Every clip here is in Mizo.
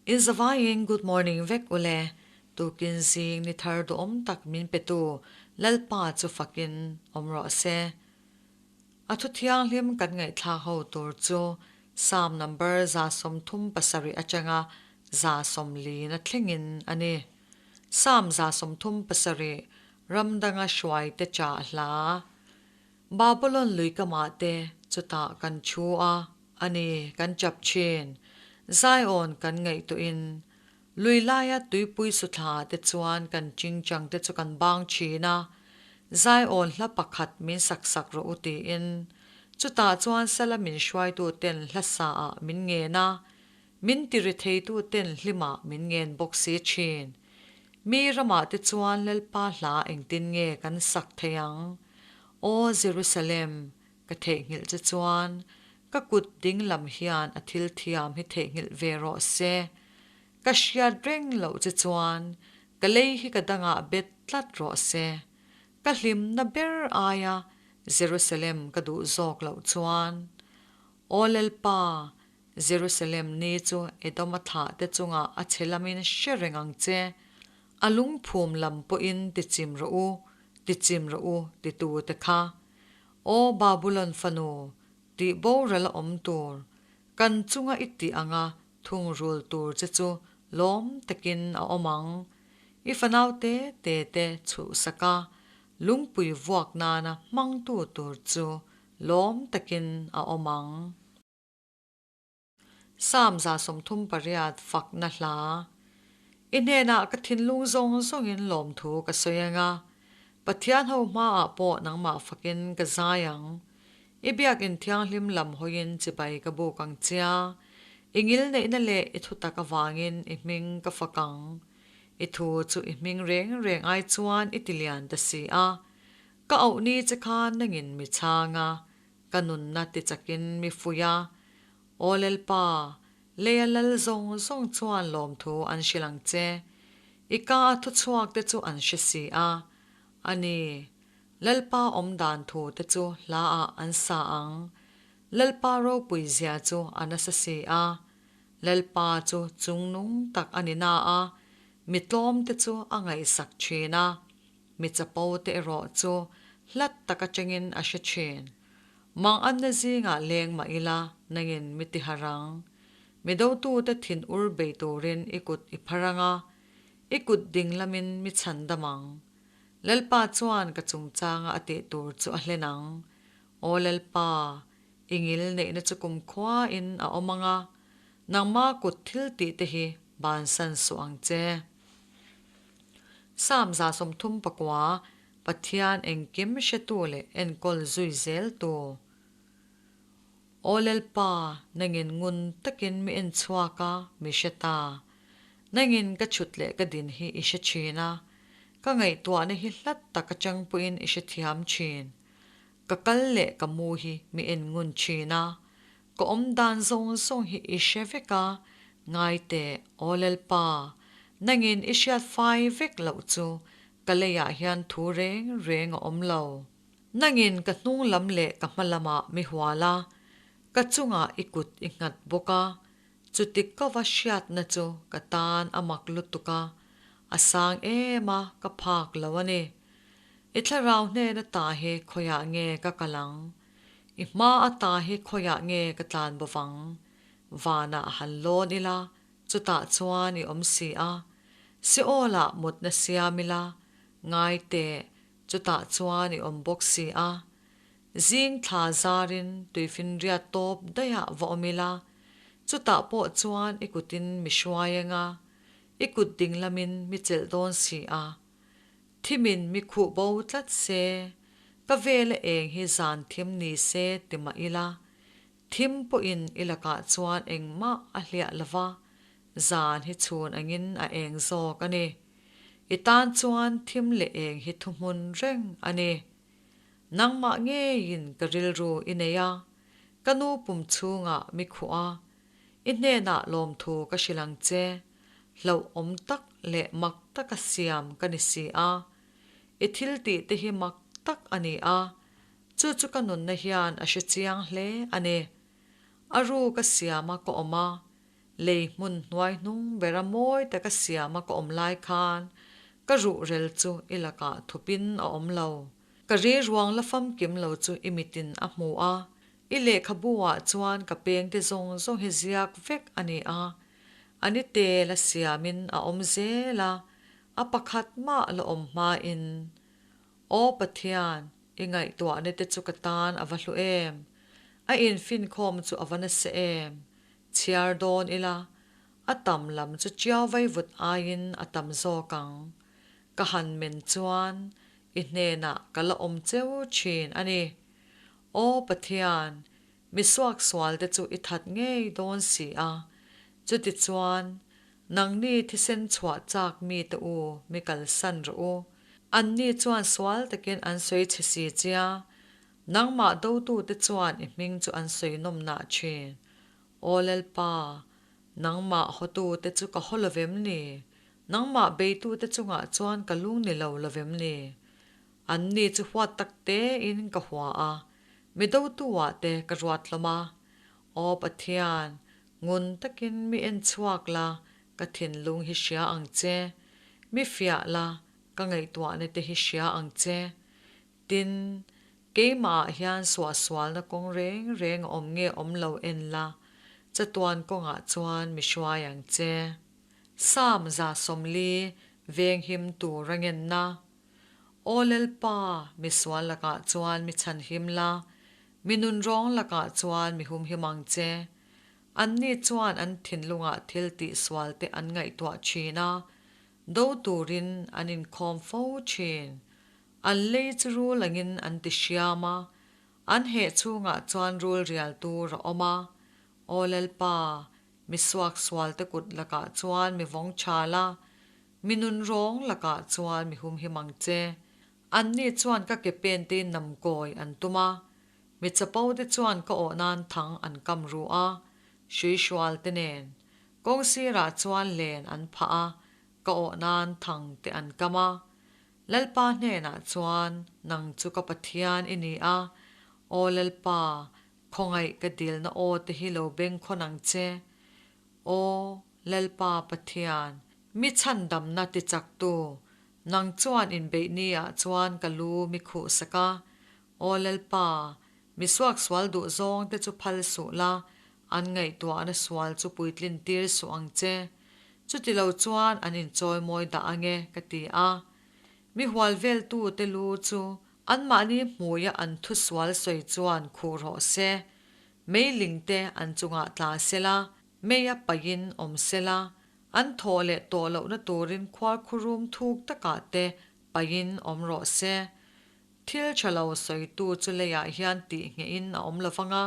In zavaiin good morning vek ule, tukin zing ni thar duhawm tak min petu Lalpa chu fakin awm rawh se. A thu thianghlim kan ngaihthlak ho tur chu Psalm number 37 atanga 40 na thlengin a ni. Psalm 37 ram danga hruaite chah hla. Babulon lui kamah te chutah kan thu a, a ni, kan chap thin. Zion kan ngaihtuahin lui laia tuipui suthla te chuan kan chingchang te chu kan bang thin a, Zion hla pakhat min sak sak rawh u tiin. Chutah chuan sala min hruaitu ten hla sa ah min ngen a, min ti ri theitu ten hlimah min ngen bawk si thin. Mi ramah te chuan Lalpa hla engtin nge kan sak thei ang? Aw Jerusalem, ka theihnghilh che chuan ka kut ding lam hian a thil thiam hi theihnghilh ve rawh se. Ka hriat reng loh che chuan ka lei hi ka dangah bet tlat rawh se. Ka hlimna ber aia Jerusalem ka duh zawk loh chuan. Aw Lalpa, Jerusalem ni chu Edom-a thlah te chungah a chhe lamin hre reng ang che. A lungphum lam pawhin ti chim rawh u, ti chim rawh u titu te kha. Aw Babulon fanu, tih boral a awm tur, kan chunga i tih anga thungrul tur che chu lawm takin a awm ang. I fanau te te te chhuhsak a, lungpui vuak nana hmangtu tur chu lawm takin a awm ang. Psalm 38 fakna hla. I hnenah ka thinlung zawng zawngin lawmthu ka sawi ang a, Pathian ho hmaah pawh nangmah fakin ka zai ang. I biakin thianghlim lam hawiin chibai ka buk ang chia, i ngilneihna leh i thutak avangin i hming ka fak ang. I thu chu i hming reng reng ai chuan i tilian ta si a, ka auh ni che khan nangin mi chhang a, Ka nunna ti chakin mi fuih a, Aw Lalpa, leia lal zawng zawng chuan lawmthu an hrilh ang che. I ka a thuchhuak te chu an hre si a. A ni, Lalpa awm dan thu te chu hla ah an sa ang. Lalpa ropui zia chu a nasa si a. Lalpa chu chungnung tak a ni na a, mi tlawm te chu a ngaihsak thin a. Mi chapo te erawh chu hlat tak atangin a hre thin. Mang anna zingah leng mah ila nangin mi ti harang. Mi dotute thin ur bei turin i kut i phar ang a, i kut ding lamin mi chhan dam ang. Lalpa chuan ka chungchanga a tih tur chu a hlen ang. Aw Lalpa, i ngil neihna chu kumkhuain a awm ang a, nangma kut thil tih te hi bansan suh ang che. Psalm 39 Pathian engkim hretu leh enkawl zui zeltu. Aw Lalpa, nangin ngun takin mi en chhuak a, mi hre ta. Nangin ka chhut leh ka din hi i hre thin a, ka ngaihtuahna hi hlat tak atang pawhin i hrethiam thin. Ka kal leh ka mu hi mi en ngun thin a, Ka awm dan zawng zawng hi i hre vek a, ngai teh, Aw Lalpa, nangin i hriat fai vek loh chu ka leiah hian thu reng reng a awm lo. Nangin ka hnung lam leh ka hma lamah mi hual a, ka chungah i kut i nghat bawk a, chuti ka va hriatna chu ka tan a mak lutuk a, a sang em a, ka phak lo a ni. I thlarau hnen ata hi khawiah nge ka kal ang? I hma ata hi khawiah nge ka tlan bo vang? Vanah han lawn ila, chutah chuan i awm si a. Seol-ah mutna siam ila, ngai teh, chutah chuan i awm bawk si a. Zing thla zarin tuifinriat tawp daihah va awm ila, chutah pawh chuan i kutin mi hruai eng a, i kut ding lamin mi chelh dawn si a. Thimin mi khuh bo tlat se, ka vela eng hi zan thim ni se ti mah ila, thim pawhin i lakah chuan engmah a hliah lova, zan hi chhun angin a eng zawk a ni. I tan chuan thim leh eng hi thuhmun reng a ni. Nangmah ngeiin ka rilru i nei a, ka nu pum chhungah mi khuh a, i hnenah lawmthu ka hrilh ang che. Hlauhawm tak leh mak taka siam ka ni si a, i thil tih te hi mak tak a ni a, chu chu ka nunna hian a hre chiang hle a ni. A ru ka siam a ka awm a, Lei hmun hnuai hnung bera mawi taka siama ka awm lai khan ka ruhrel chu i lakah thupin a awm lo. Ka riruang la famkim lo chu i mitin a hmu a, i lehkhabu-ah chuan ka pengte zawng zawng hi ziak vek a ni a. A ni te la siamin a awm zel a, a pakhat mah la awm hmain. Aw Pathian, i ngaihtuahna te chu ka tan a va hlu em! A infinkhawm chu a va nasa em! Chhiar dawn ila, a tam lam chu chiau vaivut aiin a tam zawk ang. Ka han men chuan i hnenah ka la awm cheu thin a ni. Aw Pathian, mi suaksualte chu i that ngei dawn si a. Chutichuan, nangni thisen chhuah chak mite u mi kalsan rawh u. Anni chuan sual takin an sawi chhe si chia, nangmah dotute chuan i hming chu an sawi nawmnah thin. Aw Lalpa, nangmah hawtute chu ka haw lovem ni? Nangmah beitute chungah chuan ka lung ni lo lovem ni? Anni chu huat tak tein ka hua a, mi dotu-ah te ka ruat hlawm a. Aw Pathian, ngun takin mi en chhuak la, ka thinlung hi hria ang che. Mi fiah la, ka ngaihtuahna te hi hria ang che. Tin, keimahah hian suahsualna kawng reng reng a awm nge awm lo en la, chatuan kawngah chuan mi hruai ang che. Psalm 140 venghim tur a ngenna. Aw Lalpa, mi sual lakah chuan mi chhanhim la, mi nunrawng lakah chuan mi humhim ang che. Anni chuan an thinlungah thil tihsualte an ngaihtuah thin a, do turin an inkhawm fo thin. An lei chu rul angin an ti hriam a, an heh chhungah chuan rul rial tur a awm a. Aw Lalpa, mi suaksualte kut lakah chuan mi vawng tha la, mi nunrawng lakah chuan mi humhim ang che. Anni chuan ka ke pente nam kawi an tum a, mi chapo te chuan ka awh nan thang an kam ru a, hruihrual te nen. Kawng sirah chuan len an phah a, ka awh nan thang te an kam a. Lalpa hnenah chuan, Nang chu ka Pathian i ni a, Aw Lalpa, khawngaih ka dilna aw te hi lo bengkhawn ang che. Aw Lalpa Pathian, mi chhandamna tichaktu, nang chuan inbeihni ah chuan ka lu mi khuh sak a. Aw Lalpa, mi suaksual duh zawng te chu phal suh la, an ngaihtuahna sual chu puitlin tir suh ang che. Chutilo chuan an inchawimawi dah ange, ka ti a. Mi hual veltu te lu chu anmahni hmuia an thusual sawi chuan khuh rawh se. Meiling te an chungah tla sela, meia paihin awm sela, an thawh leh tawh lohna turin khuarkhurum thuk takah te paihin awm rawh se. Thil tha lo sawitu chu leiah hian tihnghehin a awm lovang a,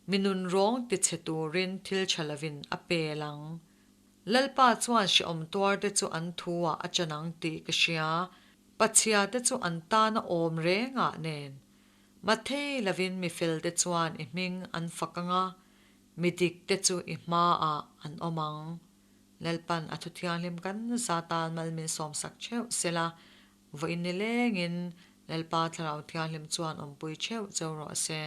mi nunrawng tichhe turin thil tha lovin a pel ang. Lalpa chuan hrehawm tuarte chu an thu-ah a chan ang tih ka hria, pachhiate chu an tana awm rengah nen. Mathei lovin mi felte chuan i hming an fak ang a, mi dikte chu i hmaah an awm ang. Lalpan a thuthianghlim kan za tan mal min sawmsak theuh sela, Vawiin nilengin Lalpa Thlarau Thianghlim chuan awmpui theuh cheu rawh se.